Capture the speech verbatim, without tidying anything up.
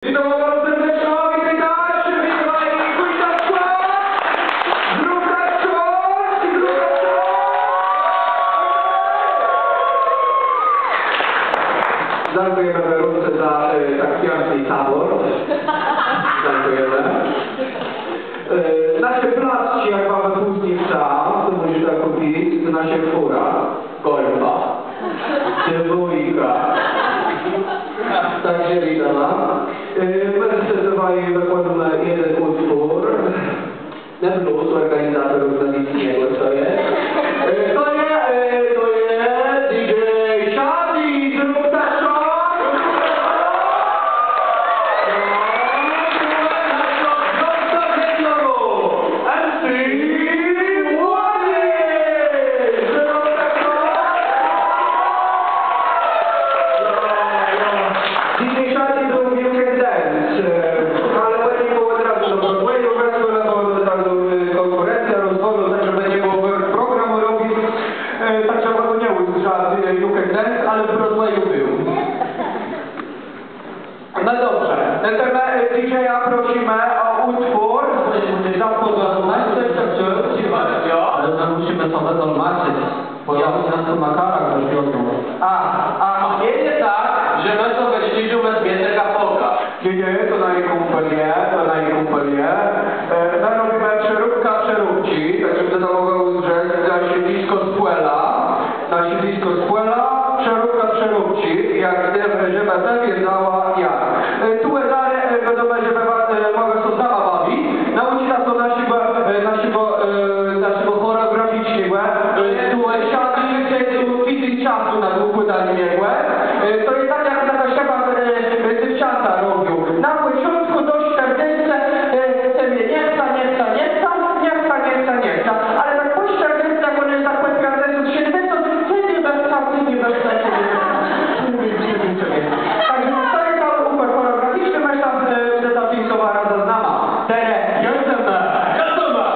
Witóm bardzo serdecznie, witać, witać, witać, witać, witać, witać. Dzãkùjemë gorąco za, e, tak piãkny tabor. Dzãkùjemë. E, nasze placzczi, jak wama pùscy czas, to mòżeta kùpic, to nasza fùra Golfa. Dwójka. Tak że witóm. E, më z Setowej wëkłôdómë jeden ùtwór. Në plus òrganizatorów na Wiśniego, to je. E, to je, e, to je D J Shadi, zróbta sztor. Młody! Zróbta sztor. D J Shadi był w You Can Dance, e, ale òni bëlë òd razu do Broadwayu, wezmã, no bò òd razu, e, kònkùrencjô rozwòlą, tak żebë nie bëło wôrt programù robic, e, tak żebë to nie ùzdrzec za, e, You Can Dance, ale w Broadwayu béł. No dobrze, e, terô, e, D J-a prosymë ò ùtwór. Zapòdôjmë, co, co, co, co, jo? Ale to mùszimë so wëtłómaczëc. Pòjôwią sã tu na karach, że wiozą. A, a, a je tak, że më so wëszczérzómë z Mietek a Pòka. Nié, nié, to naji kùmpel je, to naji kùmpel je. E, më robimë przeróbka przeróbczi, tak żebë to mògło ùzdrzec na siedziskò z pòla. Na siedziskò z pòla, przeróbka przeróbczi, jak wiémë, żebë wëwiedzała jak. E, tu zarô, e, wiadomò, żebë wa-, e, mògła so sama bawic. Naùczita so naszégò, e, naszégò, e, naszégò chòreògraficznégò, e, tu, e, Shadi, e, tu tidzéń czasu na długò dali biegłë. E, to je tak, jak na Kaszëbach, e, e, dzéwczãta robią. Na pòczątkù do sztërdzescë, e, chce mie, nie chca, nie chca, nie chca, nie chca, nie chca, nie chca. Ale tak pò sztërdzescë, jak òne tak pò piãcdzesąt, sztërdzesąt, chce mie, chce mie, chce mie, chce mie. Tak że to je całi ùtwór chòreògraficzny, mëszlã, e, że ta piesniówka razã z nama. Terô jedzemë. Jedzemë!